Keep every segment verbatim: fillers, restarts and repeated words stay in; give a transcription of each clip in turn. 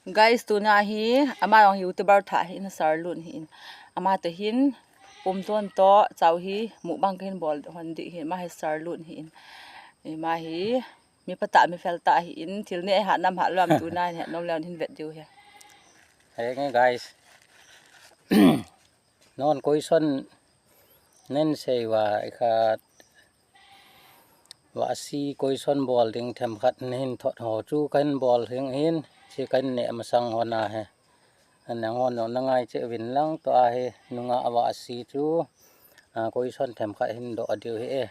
Guys, tuna hi ama jong hi YouTuber thah hi in, Sarlun hi in. Ama te hin pumton to chau hi mukbang kahin bol hon di hi, ama hi Sarlun hi in. Ima hi mi phatah mi pheltah hi in, thil nei hat nam hat lou am tuna hin het nom leu hin vet diu hi. Henge guys. Non question nen sei uva ikhat. Vasi question bol ding themkhat nahin thot ho chu kahin bol hing hin, chi kahin neh masang hon ahi. Nang hon jong na ngai cheh uvin lang, tua hi nungah vasi chu, a, question themkhat hin doh diu hi e.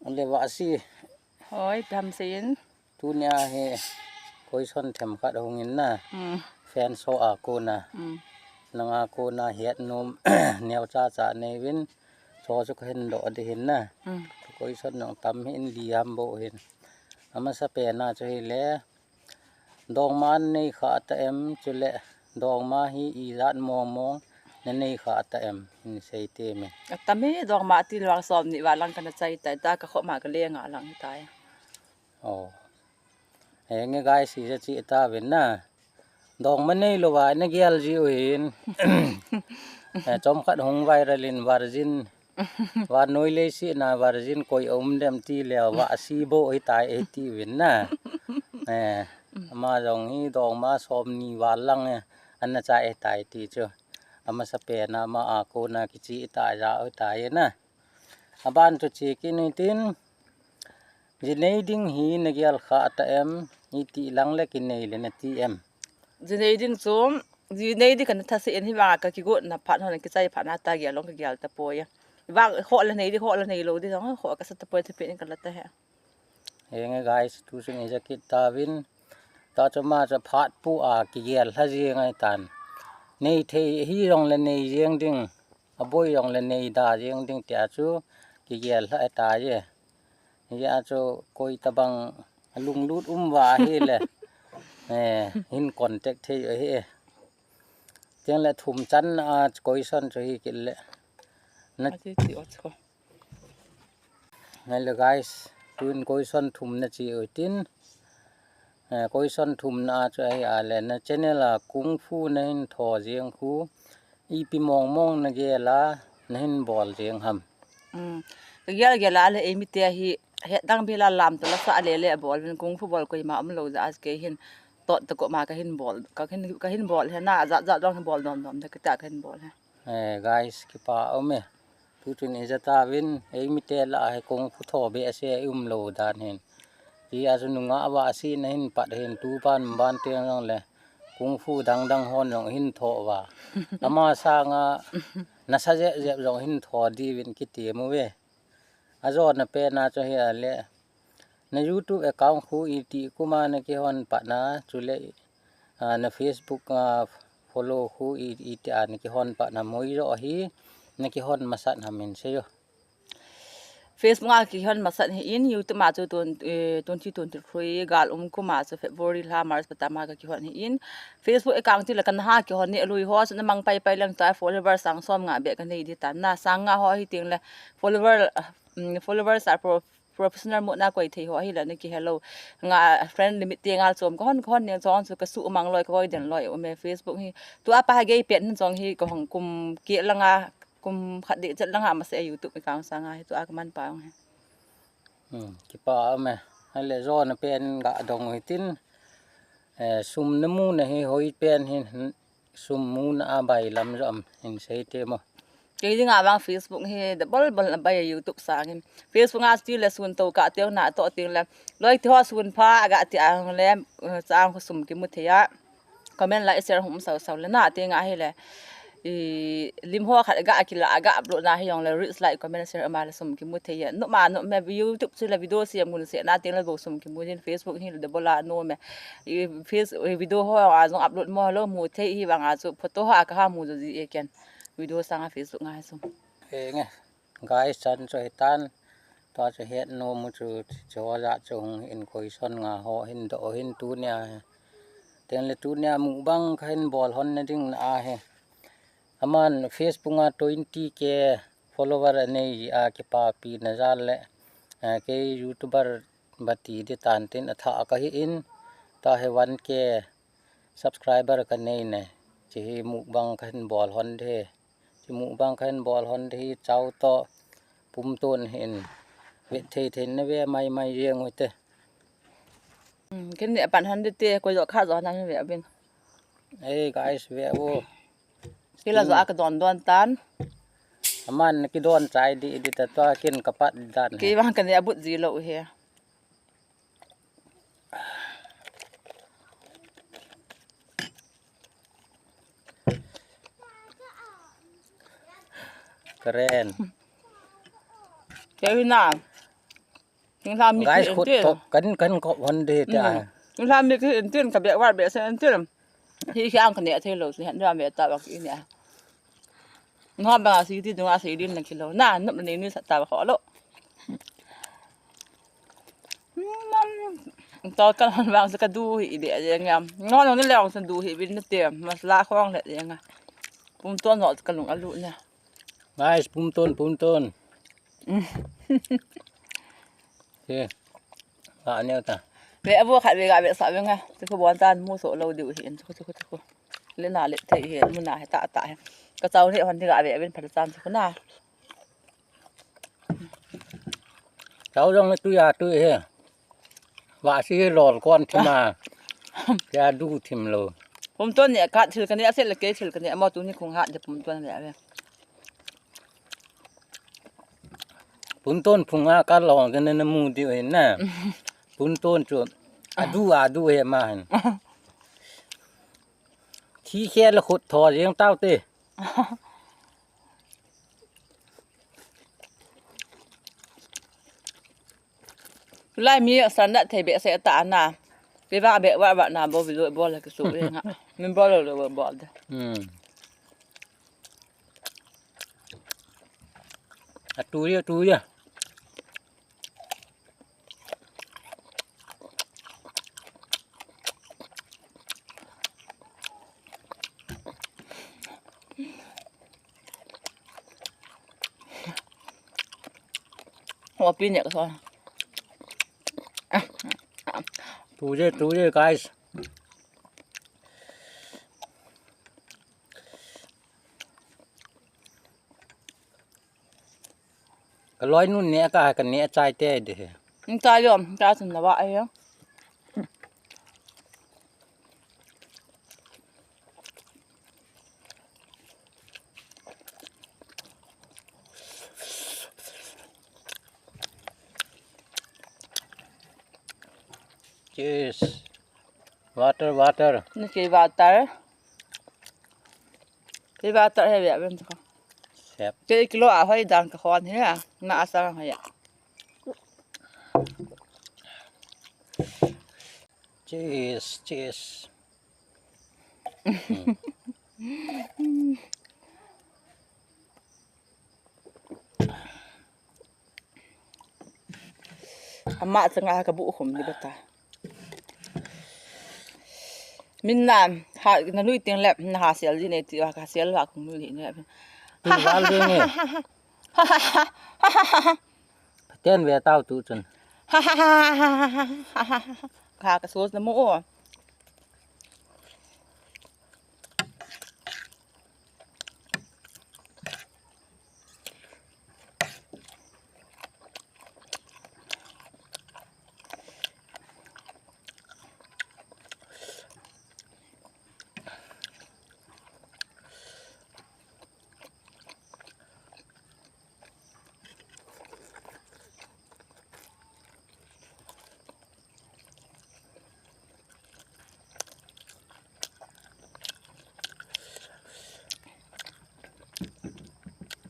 Ale vasi. Hoi, ipi ham seiyin. Tunia hi question themkhat hung in na. Hmm. Fan so a kona. Hmm. Nanga kona hiat nom neo cha cha nei uvin. Cho chu kahin doh di hin na. Hmm. Question jong tam hi in, li ham bou hin. Amasa pena chu hile. Dongma nei kha ta em, chule dongma hi ijat mong mong na nei kha ta em, hin sei te mi. Atam hi, dongma ti lou vang som ni val lang kana chai tai, ta ka kho ma ka le nga lang tai. Oh. Henge guys, ija chi ta uvin na. Dongma nei lou va na gel ji u hin. Eh, chomkhat hung viral in virgin. Vannoi leiset na virgin koi um dem ti leu vasi bou hi tai e ti uvin na. Eh, ama jong hi dongma som ni val lang e. Ana cha e tai ti chu. Amasa pena ama a kona kichi ta ja u tai na. Aban chu chi kini tin. Ji nei ding hi na gel kha ta em, iti lang le kinei le na ti em. Ji nei ding chu, ji nei ding kana thase in, hi vang ka kigot na phat hon kichai phat na ta gel long ka gel ta poi. Vang kho la nei di, kho la nei lou di jong, kho ka sa ta poi, ta pe in ka la ta he. Henge guys, tu sun ija kit ta uvin. Ta chu ama chu phat pu a kigel lha jeng ahi tan. Nei thei hi jong le nei jeng ding. Aboi jong le nei da jeng ding tia chu kigel lha ta je. Hia chu koi tabang lunglut um va hi le. Eh, hin contact thei u hi. Tiang le thum chan a question chu hi kit le. Na Ati ti ot ko. Hello guys, tun question thum na chi u tin. Eh, question thum na chu ahi a le, na channel a kung fu na hin tho jeng khu, ipi mong mong na gel a, na hin bol jeng ham. Um, ka gel gel a le, ei mi te hi, het dang bi la lam to la sa le le bol, hin kung fu bol koima um lou ja, as ke hin, tot ta ko ma ka hin bol, ka hin, ka hin bol he na, jat jat dong hin bol nom nom, ta ka ta ka hin bol he. Eh, guys, kipa um e. Tu chun ija ta uvin, ei mi te la he kung fu tho be ase um lou dan hin. Ti a chu nungah vasi na hin pat hin, tu ban ban tiang jong le. Kung fu dang dang hon jong hin tho va. Ama sanga nasa jep jep jong hin tho di uvin kiti mu ve. Ajo na pe na chu hi a le. Na YouTube account khu iti kuma na kihon pat na, chule, ah, na Facebook, ah, follow khu i, iti a na kihon pat na, moi jo hi na kihon masat ham in sei jo. Facebook a kihon masat hi in, YouTube a chu tun, eh, twenty twenty-three gal um kuma chu February lha March patama ka kihon hi in. Facebook account ti le kan ha kihon ni lui ho chu na mang pai pai lang ta, follower sang som nga be ka nei di ta na, sang nga ho hi ting le follower, ah, mm, followers a pro professional mode na koi thei ho hi la na ki hello. Nga friend limit te ngal chom ka hon, ka hon ne chong chu ka su mang loi, ka koi den loi um e Facebook hi. Tu a pa ha gei pet hin chong hi ka hong kum ke langa, kum khat de chet langa ma se YouTube account sanga hi tu a ka man pa ong hi. Hmm, kipa um e. Hai le jo na pen ga dong hi tin. Eh, sum na mu na hi hoi pen hin, sum mu na a bai lam jo am hin sei te mo. Kei dinga vang Facebook hi da bol bol na bai, YouTube sangin. Facebook a ti le sun to ka teu na to ting le. Loi ti ho sun pha aga ti ang le, eh, chang khu sum ki mu thei a. Comment, like, share hum sau sau le na ti nga hi le. I lim ho khat ga ki la ga upload na hi jong le reach, like, comment, share ma le sum ki mu thei a. No ma no me YouTube chu le video siam gun se na ting le bo sum ki mu din, Facebook hi le da bol a no me. I face, i video ho a jong upload mo lo mu thei hi vang a chu photo ho a ka ha mu jo ji e ken. Video sanga Facebook nga hi sum. Henge. Guys, chan chu hi tan. Tua chu het nom u chu, chu ho ja chu hung in question nga ho hin do hin tunia. Ten le tunia mukbang ka hin bol hon na ding na a he. Aman Facebook a twenty K follower a nei a kipapi na jal le, eh, kei YouTuber ba ti di tan tin a tha ka hi in. Tua hi one K subscriber kanei ne. Hiche hi mukbang kahin bol hon ding ahi. Hiche mukbang kahin bol hon ding ahi, chao toh pumton hin. Ve thei thei in nave mai mai jeng uvin te. Hmm, ken neh pan hon ding te, koi jo kha jo nan ve uvin. Hey guys, ve uvo. Kei la jo a kadon don tan. Aman kidon chai ding ding ta tua ken kapat dan. Kei vang kaneh abut ji lou hi. Karen. Kei na. King la mi guys, ki khut entir. Tok kan kan ko hon ding te. Hmm. King la mi ki entir, ka beh war beh sen entir. Hi ki ang kaneh thei lou, si hen ram ve ta bang ki ne. Nua bang a si ti dunga si din na kilo. Na, nup ni ni sa ta ba kho lo. Hmm, to kan hon bang sa ka du hi de je nga. Nua nung ni le sa du hi bin te. Masala khong le je nga. Pumton no ka lung alu ne. Guys, pumton, pumton. Hmm. He. Ka neo ta. Ve avo khat ve ga ve sa ve nga. Te ko bon tan mu so lo diu hi en ko ko ko. Le na le thei hi mu na hi ta ta hi. Ka chao le hon ding ga ve ven pha tan ko na. Chao jong tu ya tu hi. Va si lol kon thim a. Ya du thim lo. Pumton ne ka thil ka ne a se le ke thil ka ne a mo tu ni khung ha de pumton ve ve. Pumton phunga ka long ka na mu diu hin na. Pumton chu adu adu he ma hin. Thi khe la khut tho jeng tau te. Lai mi san da thei be se ta na. Ke ba be wa wa na bo video bo la ke su le nga. Min bo lo lo bo de. Hmm. A tu ya, tu ya. Hoa pi ne ka so. Tu ya, tu ya, guys. Ka loi nun ne ka, ka ne chai te de he. N chai yo, ta sun na ba ai yo. Cheers. Water, water. Ni kei water. Kei water he ve ven ko. Sep. Kei kilo a hoi dan ka khon he. Na asang he. Cheers, cheers. Ama changa ka bu khum ni bata. Min na ha na lui ting lep na ha sel di ne ti ha sel ha khum lui ne. Tu val ding e. Ten ve tau tu chun. Ha ka sos na mo.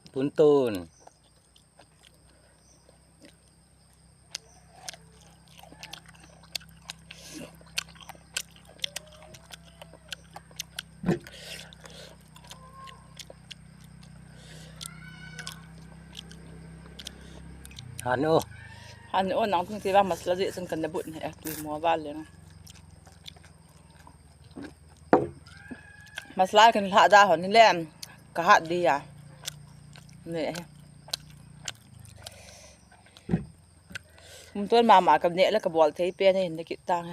Puntun. Hanu. Hanu, nang tung tiva masala je sang kan debut ne, eh, tu mo ba le. Masala kan la da hon le, ka hat dia. Ne. Kum ton mama ka ne la ka bol thei pe ne, ne kit tang.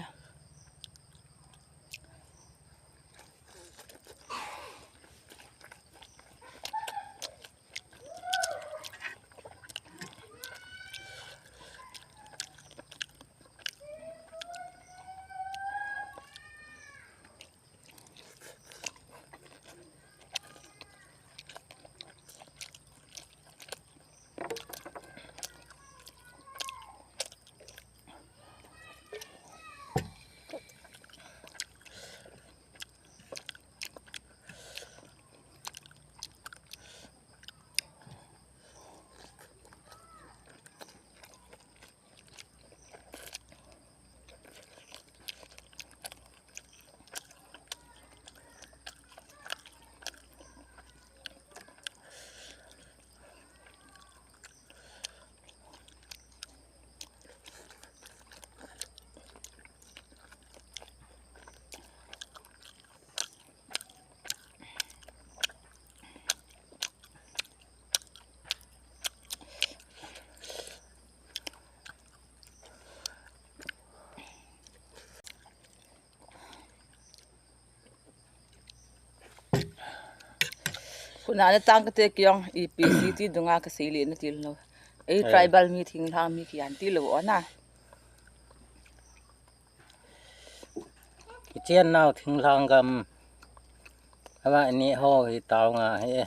Tuna le tang kate kiong, ipi city dunga kasei le na til no. Ei, eh, tribal mi, thinglhang mi kian til lo ona. Kichen nau thinglhang gam. Ama ni ho hi tao nga he.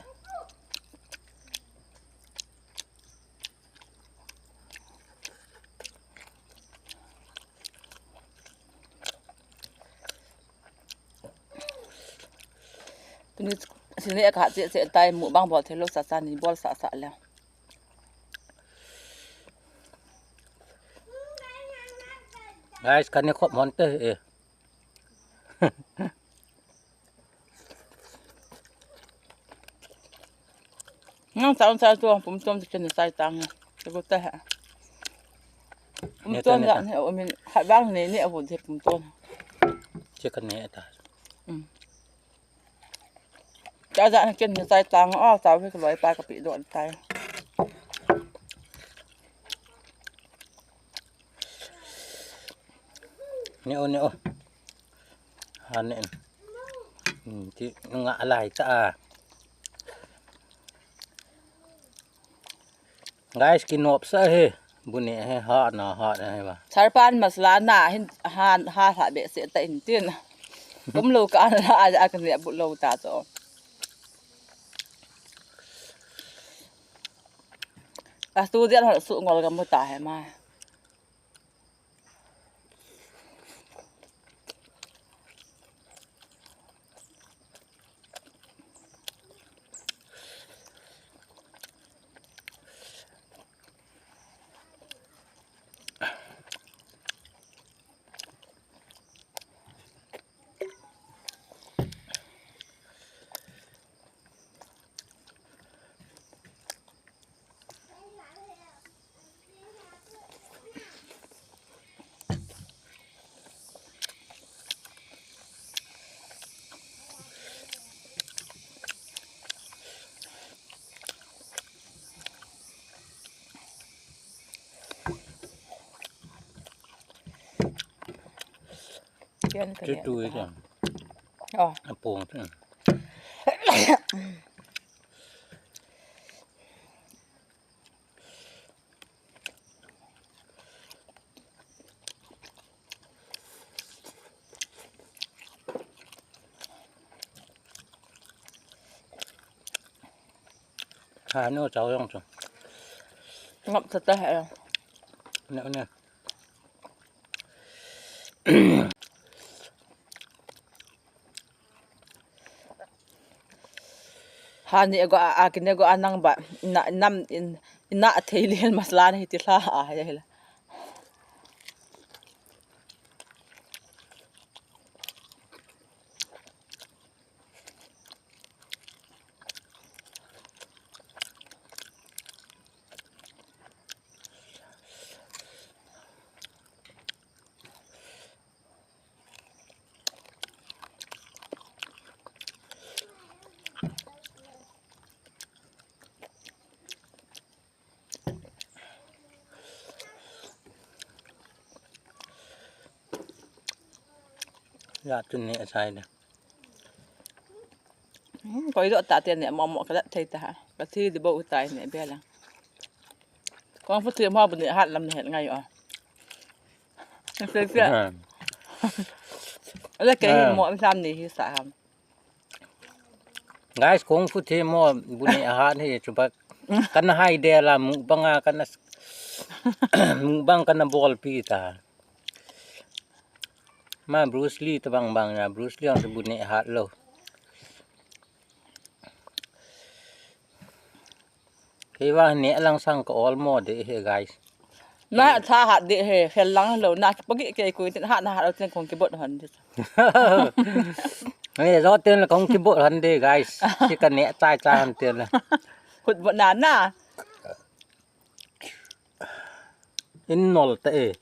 Tuni sini ka che che tai, mukbang bol thei lou sa sa ni bol sa sa le. Guys, kani khop mon te e. Nang sa un sa tu pum tom te ken sai tang. Te ko ta ha. Pum tom da ne o min ha bang ne ne o de pum tom. Che kan ne ta. Mm. Cha ja na ken ne sai tang o, cha he ko loi pa ka pi do tai. Ne o, ne o. Ha ne. Hmm, ti nga lai ta a. Guys, kinop sa he. Bu ne he, ha na, ha na he ba. Sarpan masala na hin ha, ha, ha be se ta in tin. Kum lo ka na a, a kan ne bu lo ta to. A studio ha su ngol ga mu ta he ma. Chu tu i cha. Oh. A pong tu. Ha, no, chao yong chu. Ngap ta ta he. Ne, ne. Ha ni go a, a kine go anang ba, na, nam in, ina thei le masala ni ti hla a, ya hila. Ya tu ne sai de. Hmm, koi do ta te ne mo mo ka la thei ta ha. Ka thi di bo u tai ne be la. Kung fu thi mo bu ne hat lam ne het ngai o. Fe fe. Hmm. Ala ke hi mo sam ni hi sa ham. Guys, kung fu thi mo bu ne hat hi chu ba. Kana hai de la mukbang a kana mukbang kana bol pi ta. Ma Bruce Lee tabang bang ya, Bruce Lee ang bu ne hat lo. Kei va ne lang sang ka ol mo de he, guys. Na tha hat de he, fel lang lo, na pagi ke ku tin hat na hat lo tin kong kibot hon de. He, zo tin la kong kibot hon de, guys. Si ka ne chai chai hon tin la. Khut bot na na. In nol ta e.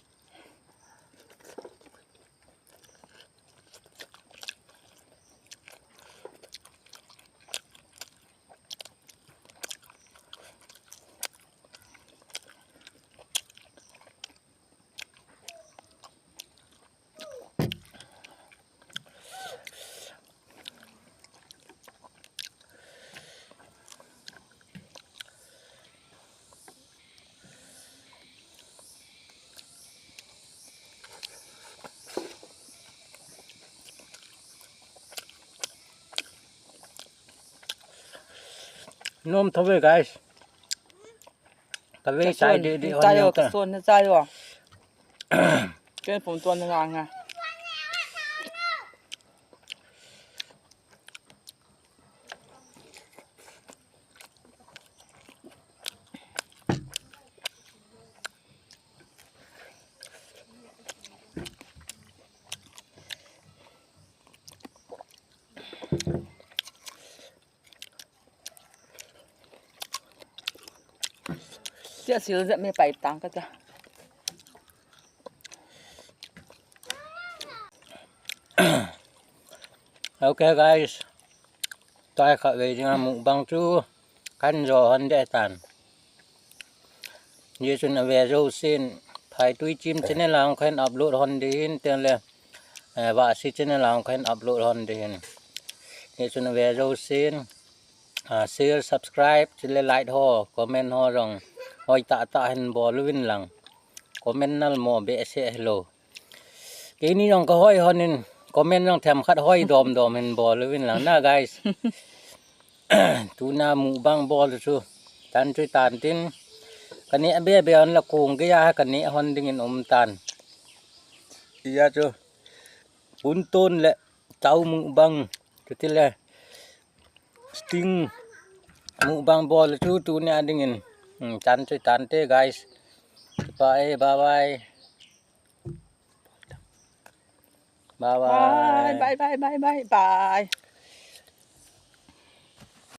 Nom thove, guys. Ka vei chai de de hon jong ta. Son na chai o. Ken pum ton na nga. Sia sil zet me pai tang ka ta. Okay, guys. Tua khatvei dinga mukbang chu kan jo hon de tan. Hijeh chun ave jousen, Phaitui Chim channel a hung khen upload hon ding hin, tengle, eh, Vahsi channel a hung khen upload hon ding hin. Hijeh chun ave jousen, ah, share, subscribe, chule like ho, comment ho jong hoi tah tah hin bol uvin lang. Comment nal mo behseh hilou. Keini jong ka hoi hon in, comment jong themkhat hoi dom dom hin bol uvin lang na, guys. Tuna mukbang bol chu tan chu tan tin, ka neh be be hon la kong gei a ka neh hon ding in um tan. Tia chu punton le tau mukbang, chutile sting mukbang bol chu tunia ding in, hmm, tan chu tan te, guys. Bye bye. Bye bye. Bye bye bye bye bye bye.